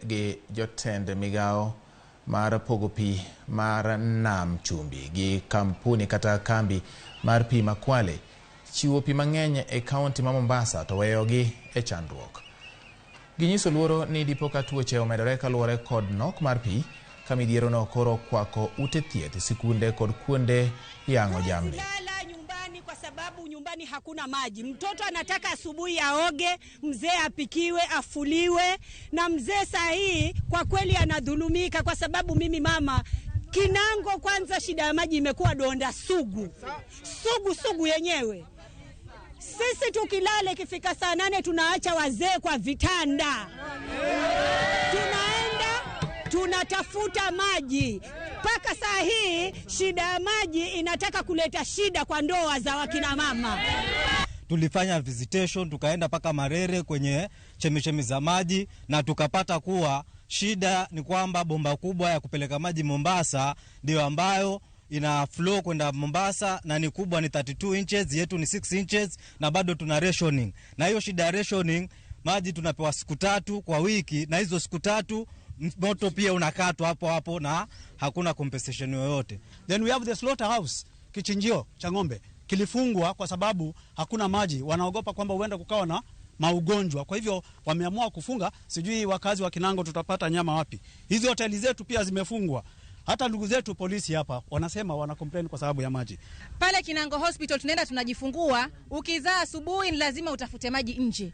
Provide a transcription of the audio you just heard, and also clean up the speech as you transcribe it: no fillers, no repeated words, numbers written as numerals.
Gi jotend migawo mar pogo pi mar nam chumbi gi kampuni kata kambi mar pi ma Kwale chiwo pi mang'eny e kaunti ma Mombasa to weyogi e chandruok. Ginyiso luoro ni dipo ka tuoche omedore kaluwore kod nok mar pi ka midhierono koro okwako ute thieth, sikunde kod kuonde yang'o jamni. Lala nyumbani kwa sababu nyumbani hakuna maji. Mtoto anataka asubuhi aoge, mzee apikiwe, afuliwe, na mzee saa hii kwa kweli anadhulumika, kwa sababu mimi mama Kinango, kwanza shida ya maji imekuwa donda sugu sugu sugu yenyewe. Sisi tukilala ikifika saa 8 tunaacha wazee kwa vitanda, tunaenda tunatafuta maji. Mpaka saa hii shida ya maji inataka kuleta shida kwa ndoa za wakina mama. Tulifanya visitation tukaenda mpaka Marere kwenye chemichemi za maji na tukapata kuwa shida ni kwamba bomba kubwa ya kupeleka maji Mombasa ndio ambayo ina flow kwenda Mombasa na ni kubwa, ni 32 inches, yetu ni 6 inches na bado tuna rationing. Na hiyo shida ya rationing, maji tunapewa siku 3 kwa wiki, na hizo siku 3 moto pia unakatwa hapo hapo na hakuna compensation yoyote. Then we have the slaughterhouse, kichinjio cha ng'ombe kilifungwa kwa sababu hakuna maji, wanaogopa kwamba huenda kukawa na maugonjwa, kwa hivyo wameamua kufunga. Sijui wakazi wa Kinango tutapata nyama wapi? Hizi hoteli zetu pia zimefungwa. Hata ndugu zetu polisi hapa wanasema wana complain kwa sababu ya maji. Pale Kinango Hospital tunaenda tunajifungua, ukizaa asubuhi ni lazima utafute maji nje.